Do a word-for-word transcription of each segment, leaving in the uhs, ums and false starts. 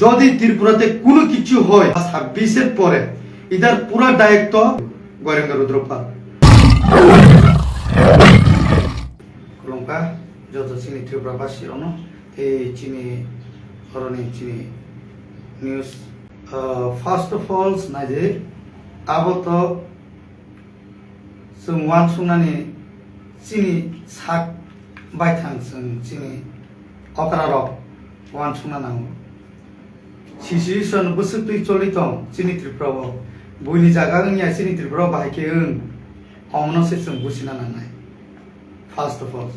যদি ত্রিপুরাতে কোনো কিছু হয়, ছাব্বিশের পরে এটার পুরা দায়িত্ব গোয়েঙ্গা Rudrapal. Khulumkha joto chini Tripura basi rokno, tei chini oroni chini news. Uh, first of all, naidi abo to chwng uansuknani chini sak baithang chwng chini okrarok uansukna nango. Situation bwswk twi choli tong chini Tripura o. Buini jaga wngya chini Tripura o bahai khe wng, omono se chwng buchina nangnai. First of all,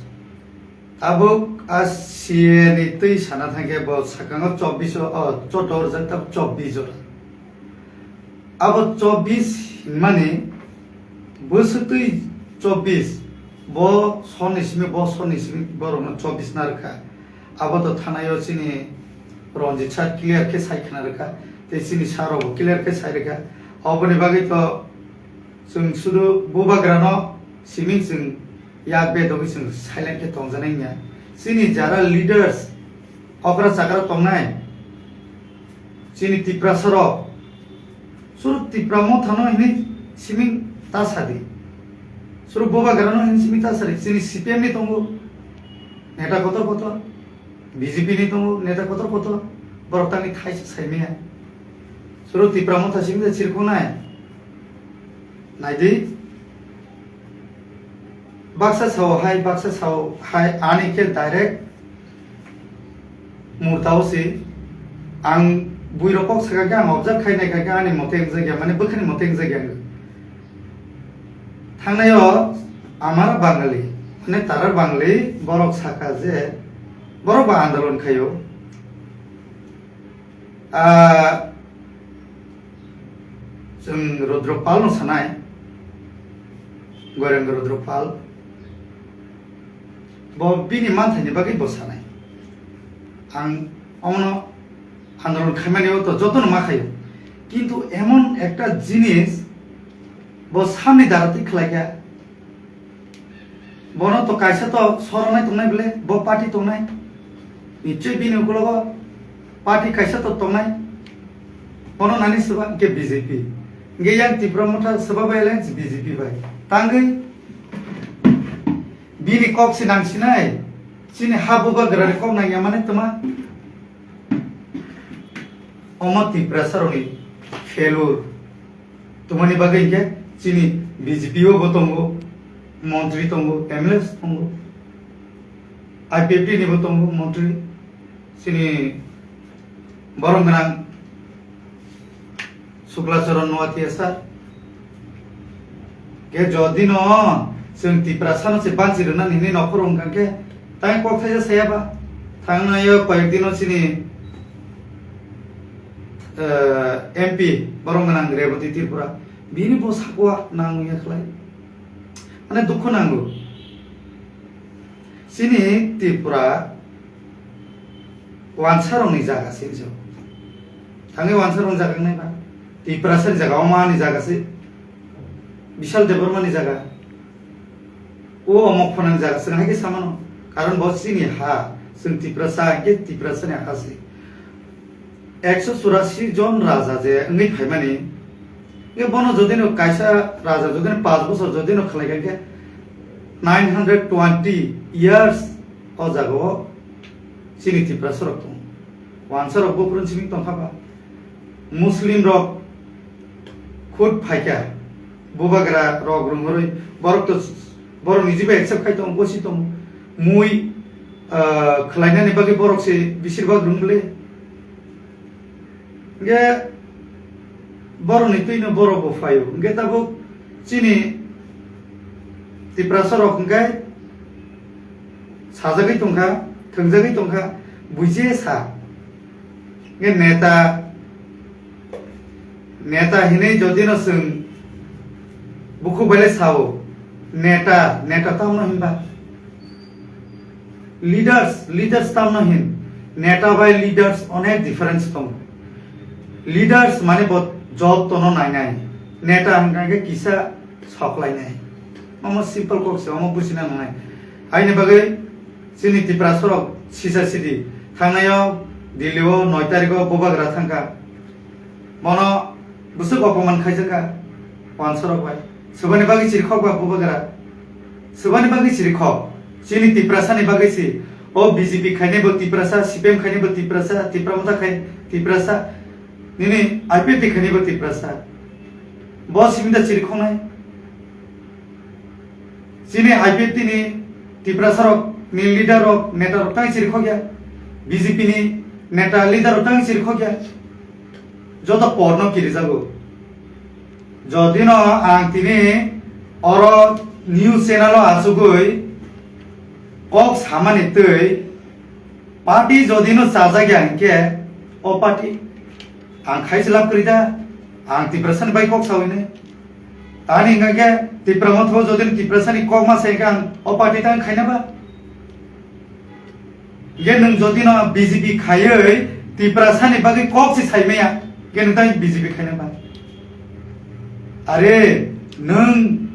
tabuk a C A ni twi sana thangkhe bo swkango chobbish o, o, choddo rwjak tabuk chobbish jora. Abo chobbish hinmani bwswk twi chobbish, bo sonni simi, bo sonni simi borokno chobbish na rwkha. Abo to thanai o chini Ranjit sir clear khe sai khna rwkha, tei chini sir rok bo clear khe sai rwkha. Oboni bagwi to chwng sudu bubagrano simi chwng yak bedogwi chwng silent khe tongjanai wngya. Chini jara leaders okra chakra tongnai, chini Tiprasa rok, suru Tipra Motha no hinwi simi ta sadi, suru bubagra no hinwi simi ta sadi. Chini C P M ni tongo neta kotor kotor, B J P ni tongo neta kotor kotor, borok tangni thaisa saimaya. Suru Tipra Motha simi ta chirkhonai. Naidi, baksa sao hai, baksa sao hai, ani khe direct murtao se. Ang buirok kok saka khe ang observe khai nai kha khe ani mote wngjakya, mane bwkhani mote wngjakya ang. Thangnai o amar Bangali, mane tarar Bangali borok saka je borok ba andolon khaio. Ah, chwng Rudra Pal no sanai, Goirang Rudra Pal, bo bini manthaini bagwi bo sanai. Ang omono andolon khaimani o to jotono ma khaio, kintu emon ekta jinis bo samni dara twi khlai kha. Bono to kaisa to soronai tongnai bole, bo party tongnai. Nichoi bini ukulogo party kaisa to tongnai. Bono nani swba hwnkhe B J P. Hwnkhe yang Tipra Motha swba bai alliance B J P bai. Tangwi bini kok se nangsinai. Chini ha bubagrani kok nangya mani twma. Omo Tiprasarokni failure. Tumani bagwi hinkhe chini B J P o bo tongo, montri tongo, M L A tongo, I P F T ni bo tongo montri, chini borom gwnang Sukla Charan Noatia sir. Khe jodi no chwng Tiprasa no se banchi rwna nini nokhor wngkha khe, tai kok thaisa saya ba? Thangnai o koyek dino chini, eh, M P borom gwnang Rebati Tripura, bini bo sakwa nang ya khlai. Mane dukhu nango. Chini Tripura wansarokni jaga se hinsao. Thangwi wansarokni jaga wngnai ba? Tiprasani jaga, omo ani jaga se. Bishal Debbarmani jaga. O omo khonani jaga se, hai khe samano. Karon bo chini ha, chwng Tiprasa, hai khe Tiprasani ha se. Ekso churasi jon raja je wngwi phaimani, nge bono jodi no kaisa raja jodi no panch bochor jodi no khlai kha khe, nine hundred twenty years o jaga o chini Tiprasa rok tongo. Wansa rok bo phuru simi tong kha ba. Muslim rok khud phai kha. Bubagra rok rwngwi borok to, borok ni jiba accept khai tongo, bosi tongo. Mui, ah, khlainani bagwi borok se bisir bak rwng bwle. Hwnkhe borok ni twi no borok bo phaio. Hwnkhe tabuk chini Tiprasa rok hwnkhe sajagwi tongkha, thwngjagwi tongkha, buji sa. Hwnkhe neta, neta hinwi jodi no chwng bukhuk bai le sao, neta, neta tamo hinba? Leaders, leaders tamo hin? Neta bai leaders onek difference tongo. Leaders mane bo jotono nainai, neta hwnkha khe kisa soklainai. Omo simple kok se, omo buchina nangnai. Aini bagwi chini Tiprasa rok sisa sidi thangnaio Delhi o noi tarikh o bubagra thangkha. Bono bwswk opoman khaijakha wansorok bai. Swbani bagwi chirikhok ba bubagra. Swbani bagwi chirikhok. Chini Tiprasa ni bagwi si. O B J P khainai bo Tiprasa, C P M khainai bo Tiprasa, Tipra Motha khai Tiprasa. Nini I P F T khainai bo Tiprasa. Bo simi da chirikhoknai. Chini I P F T ni Tiprasa rok ni leader rok, neta rok tang chirikhokya. B J P ni neta leader rok tang chirikhokya. Joto porno kirijago. Jodino ang tini oro news channel o achugwi kok samani twi party jodino chajakya hinkhe o party ang khaisa lab kwrwi da, ang Tiprasani bai kok sawini. Tani hingkha khe Tipra Motha o jodino Tiprasani kok ma sai khe ang o party tang khaina ba? Ge nwng jodi no B J P khaiwi Tiprasa ni bagwi kok se sai maya, ge nwng tang B J P khaina ba? Are, nwng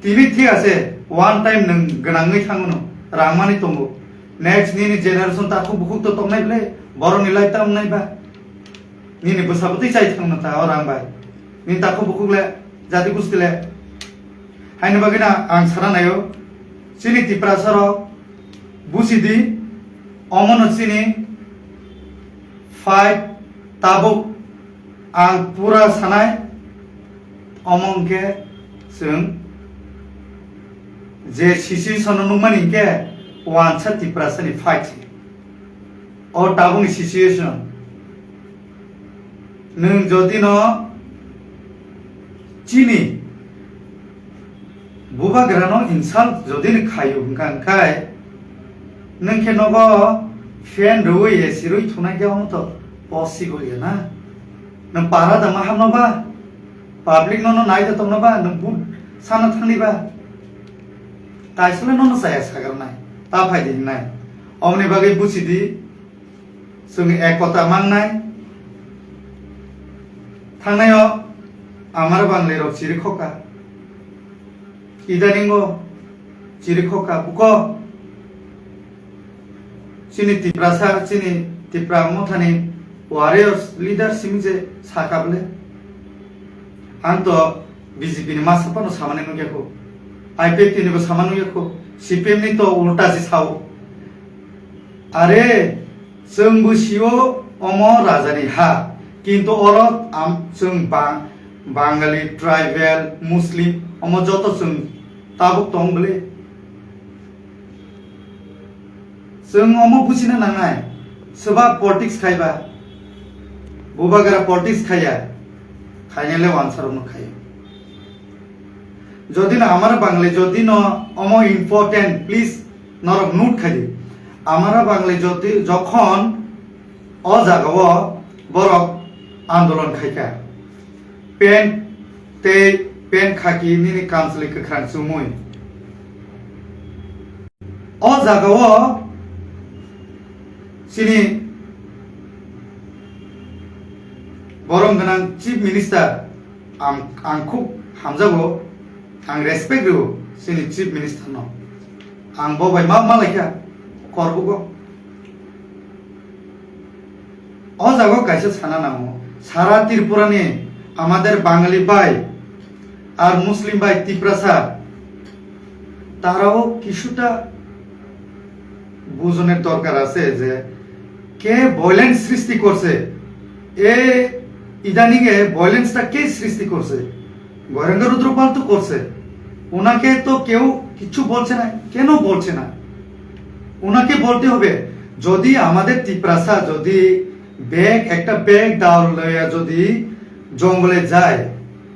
tini thik ase, one time nwng gwnangwi thango no, rang mani tongo. Next nini generation takhuk bukhuk to tongnai ble, borok ni life ta wngnai ba? Nini bwsa bwtwi chai thangno ta o rang bai. Nini takhuk bukhuk le, jati gusti le. Haini bagwi na ang sana naio. Chini Tiprasa rok busi di, omono chini fight tabuk ang pura sanai. Omo hwnkhe chwng je situation o nukmani hwnkhe wansa Tiprasa ni fight se. O tabukni situation. Nwng jodi no chini bubagra no insult jodi ni khaio hwnkha hwnkhe nwng khe nogo fan rwui A C rwui thunai khe omo to possible ya na. Nwng para da ma hamno ba? Public no no nai da tongno ba? Nwng but sana thangni ba? Kaisole nono chaya sagarnai, ta phai di hingnai. Omoni bagwi busi di, chwng ekota mangnai. Thangnaio amar banglai rok chiri khokha. Idaningo chiri khokha, buko chini Tiprasa, chini Tipra Mothani warriors leader simi je sakha bole. Ang to B J P ni masa phano samani nukya kho, I P F T ni bo samani nukya kho, C P M ni to ulta se sao. Are, chwng bo sio omo raja ni ha, kintu oro am, chwng Bang-, Bangali, tribal, Muslim, omo joto chwng tabuk tong bole. Chwng omo buchina nangnai, swba politics khaiba, bubagra politics khaiya, khainai le wansarokno khaio. Jodi no amar bangle, jodi no omo important, please norok note khai di. Amar bangle jodi jokhon o jaga o borok andolon khaikha, pant tei pant khaki nini kamchwlwi kwkhwrang chumui. O jaga o chini borom gwnang Chief Minister, ang, ang khub hamjago, ang respect rwo chini Chief Minister no. Ang bo bai ma, ma laikha, korbugo. O jaga o kaisa sana nango, sara Tripura ni amader Bangali bai ar Muslim bai Tiprasa, tarao kisuta bujoner dorkar ase je ke violence srishti korse, e idaning e violence ta ke srishti korse? Gauranga রুদ্রপাল তো করছে, ওনাকে তো কেউ কিচ্ছু বলছে না। কেন বলছে না? ওনাকে বলতে হবে। যদি আমাদের তিপ্রাসা যদি ব্যাগ, একটা ব্যাগ দাও লইয়া যদি জঙ্গলে যায়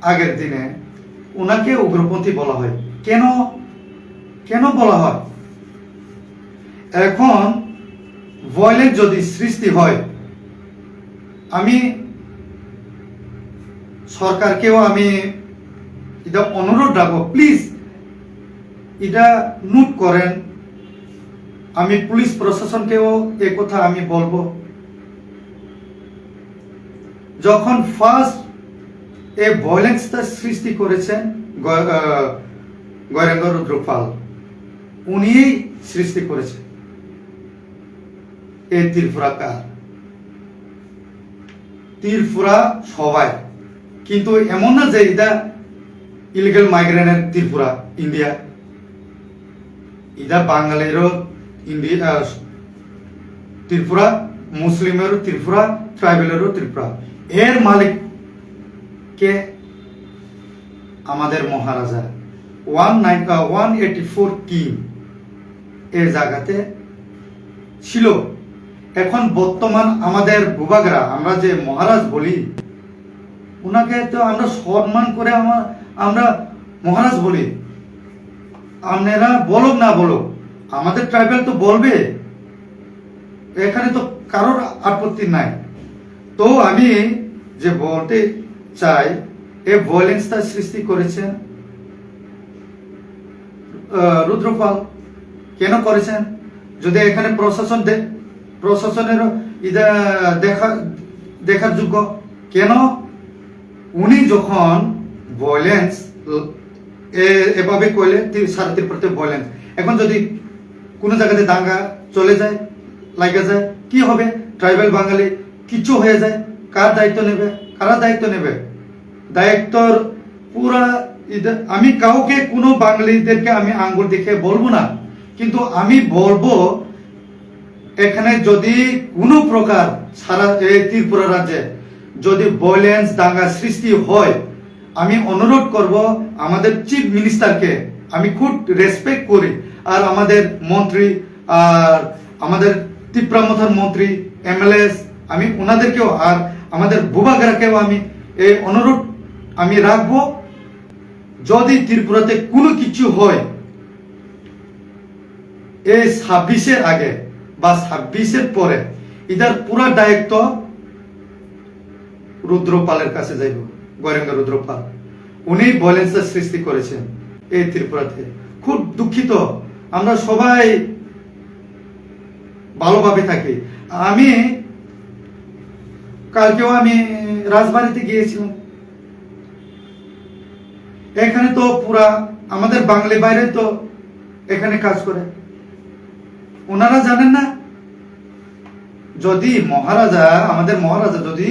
আগের দিনে, ওনাকে উগ্রপন্থী বলা হয়। কেন, কেন বলা হয়? এখন ভায়োলেন্স যদি সৃষ্টি হয়, আমি সরকারকেও আমি এটা অনুরোধ রাখবো, প্লিজ এটা নোট করেন। আমি পুলিশ প্রশাসনকেও এ কথা আমি বলবো। যখন ফার্স্ট এ ভায়োলেন্সটা সৃষ্টি করেছেন গ-, আহ, গৌরাঙ্গ রুদ্রপাল, উনিই সৃষ্টি করেছেন। এ ত্রিপুরাকার। Tripura sobai, kintu emon na je ida illegal migrant er Tripura, India, ida Bangali ro India, Tripura, Muslim er Tripura, tribal er Tripura, er malik ke? Amader Maharaja, one nine, uh, one eighty four king e jagate ছিল। এখন বর্তমান আমাদের বুবাগরা, আমরা যে মহারাজ বলি, ওনাকে তো আমরা সম্মান করে আমা-, আমরা মহারাজ বলি। আপনারা বলুক না বলুক, আমাদের ট্রাইবাল তো বলবে, এখানে তো কারোর আপত্তি নাই। তো আমি যে বলতে চাই, এ ভায়োলেন্সটা সৃষ্টি করেছেন আহ, রুদ্রপাল। কেন করেছেন? যদি এখানে প্রশাসন দে-, প্রশাসনেরও ইদা দেখা, দেখার যোগ্য। কেন উনি যখন ভায়োলেন্স এভাবে করলে তি-, সারা ত্রিপুরাতে ভায়োলেন্স, এখন যদি কোনো জায়গাতে দাঙ্গা চলে যায়, লাগা যায়, কি হবে? ট্রাইবাল বাঙালি কিছু হয়ে যায়, কার দায়িত্ব নেবে? কারা দায়িত্ব নেবে? দায়িত্বর পুরা ইদা-, আমি কাউকে, কোনো বাঙালিদেরকে আমি আঙ্গুল দেখে বলবো না, কিন্তু আমি বলবো, এখানে যদি কোনো প্রকার সারা এই ত্রিপুরা রাজ্যে যদি ভায়োলেন্স, দাঙ্গা সৃষ্টি হয়, আমি অনুরোধ করব আমাদের চিফ মিনিস্টারকে, আমি খুব রেসপেক্ট করি, আর আমাদের মন্ত্রী, আর আমাদের তিপ্রা মথার মন্ত্রী, এমএলএস, আমি ওনাদেরকেও আর আমাদের বুবাগ্রাকেও আমি এই অনুরোধ আমি রাখবো, যদি ত্রিপুরাতে কোনো কিছু হয়, এই ছাব্বিশের আগে বা ছাব্বিশের পরে, এটার পুরা দায়িত্ব রুদ্রপালের কাছে যাইব, গৌরাঙ্গ রুদ্রপাল। উনি ভায়োলেন্সের সৃষ্টি করেছেন এই ত্রিপুরাতে। খুব দুঃখিত, আমরা সবাই ভালোভাবে থাকি। আমি কালকেও আমি রাজবাড়িতে গিয়েছিলাম। এখানে তো পুরা আমাদের বাঙালি বাইরে তো এখানে কাজ করে। ওনারা জানেন না? যদি মহারাজা, আমাদের মহারাজা যদি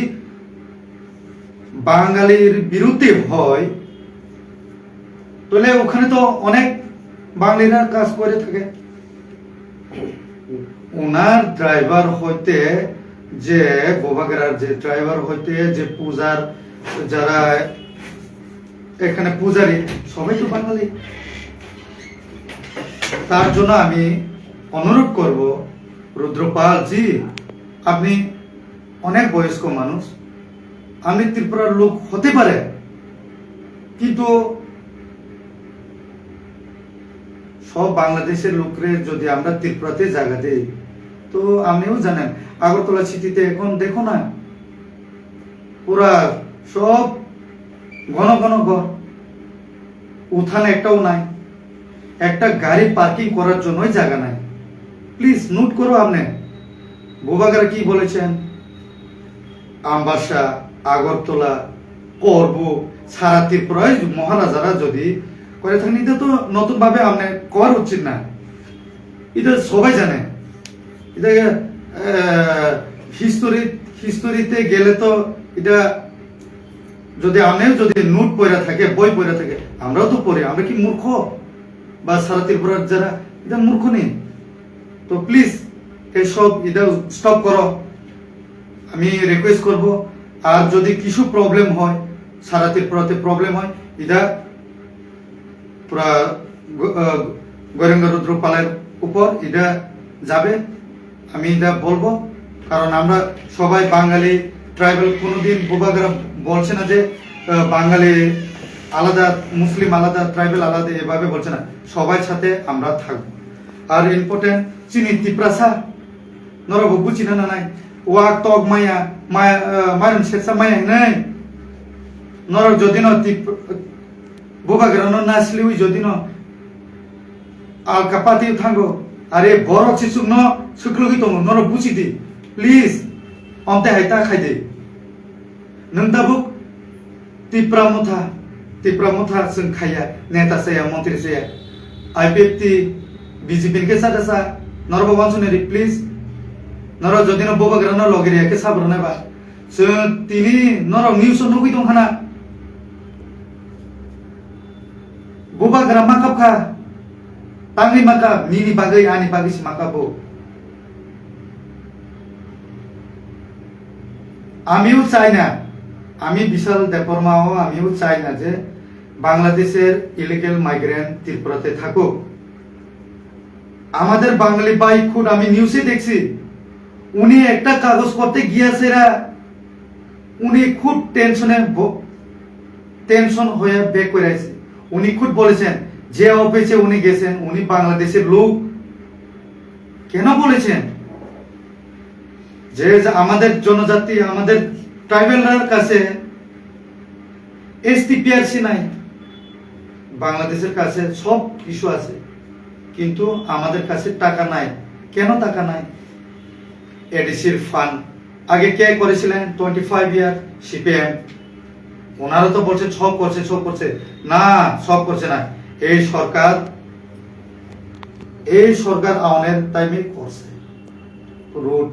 বাঙালির বিরুদ্ধে হয়, তাহলে ওখানে তো অনেক বাঙালিরা কাজ করে থাকে। ওনার ড্রাইভার হইতে, যে বোবাগেরার যে ড্রাইভার হইতে, যে পূজার, যারা এখানে পূজারি, সবাই তো বাঙালি। তার জন্য আমি অনুরোধ করব, রুদ্রপাল জি, আপনি অনেক বয়স্ক মানুষ, আপনি ত্রিপুরার লোক হতে পারে, কিন্তু সব বাংলাদেশের লোকরে যদি আমরা ত্রিপুরাতে জায়গা দেই, তো আপনিও জানেন, আগরতলা সিটিতে এখন দেখো না, পুরা সব ঘন ঘন ঘর, উঠান একটাও নাই, একটা গাড়ি পার্কিং করার জন্যই জায়গা নাই। প্লিজ নোট করো আপনি, বুবাগরা কি বলেছেন? আমবাসা, আগরতলা, করবো, সারা ত্রিপুরায় মহারাজারা যদি করে থাকেন, এটা তো নতুনভাবে আপনি করা উচিত না। এটা সবাই জানে। এটা, আহ, হিস্টোরি, হিস্টোরিতে গেলে তো এটা যদি আপনিও যদি নোট পড়ে থাকে, বই পড়ে থাকে, আমরাও তো পড়ি, আমরা কি মূর্খ? বা সারা ত্রিপুরার যারা, এটা মূর্খ নেই। তো প্লিজ এসব এটা স্টপ করো, আমি রিকোয়েস্ট করব। আর যদি কিছু প্রবলেম হয়, সারা ত্রিপুরাতে প্রবলেম হয়, এটা পুরা গ-, আহ, গৌরাঙ্গ রুদ্র পালের উপর এটা যাবে, আমি এটা বলবো। কারণ আমরা সবাই বাঙালি, ট্রাইবাল, কোনোদিন বুবাগরা বলছে না যে, আহ, বাঙালি আলাদা, মুসলিম আলাদা, ট্রাইবাল আলাদা, এভাবে বলছে না। সবার সাথে আমরা থাকবো। Are important chini Tiprasa, norok bo buchina nanai, wak tok maya, maya, mairum seksa maya hinai. Norok jodi no Tip-, bubagra no nasliwi jodi no alkapati thango, are borok sisuk no suklugi tongo, norok buchidi, please, onte hai ta khaidi. Nwng tabuk Tipra Motha, Tipra Motha chwng khaiya, neta chaya, montri chaya. I P F T, B J P ni khe chata cha, norok bo wansuknai di, please. Norok jodi no bubagra no logi riya khe sabo rwnai ba. Chwng tini norok news o nugwi tong khana. Bubagra makap kha. Tangwi makap, nini bagwi, ani bagwi se makap bo. আমিও চাই না, আমি বিশাল দেববর্মাও আমিও চাই না যে বাংলাদেশের ইলিগেল মাইগ্রেন্ট ত্রিপুরাতে থাকুক। আমাদের বাঙালি ভাই খুদ আমি নিউজে দেখছি, উনি একটা কাগজ করতে গিয়েছেরা, উনি খুব টেনশনে ব-, টেনশন হয়ে ব্যাক করে আছে। উনি খুদ বলেছেন যে অফিসে উনি গেছেন, উনি বাংলাদেশের লোক। কেন বলেছেন? যে, যে আমাদের জনজাতি, আমাদের ট্রাইবেলরার কাছে এসটিপিআরসি নাই, বাংলাদেশের কাছে সব কিছু আছে, কিন্তু আমাদের কাছে টাকা নাই। কেন টাকা নাই? এডিসির ফান্ড আগে কে করেছিলেন? Twenty five year CPM. ওনারা তো বলছেন সব করছে, সব করছে। না, সব করছে না। এই সরকার, এই সরকার আওয়ানের টাইমে করছে। রোড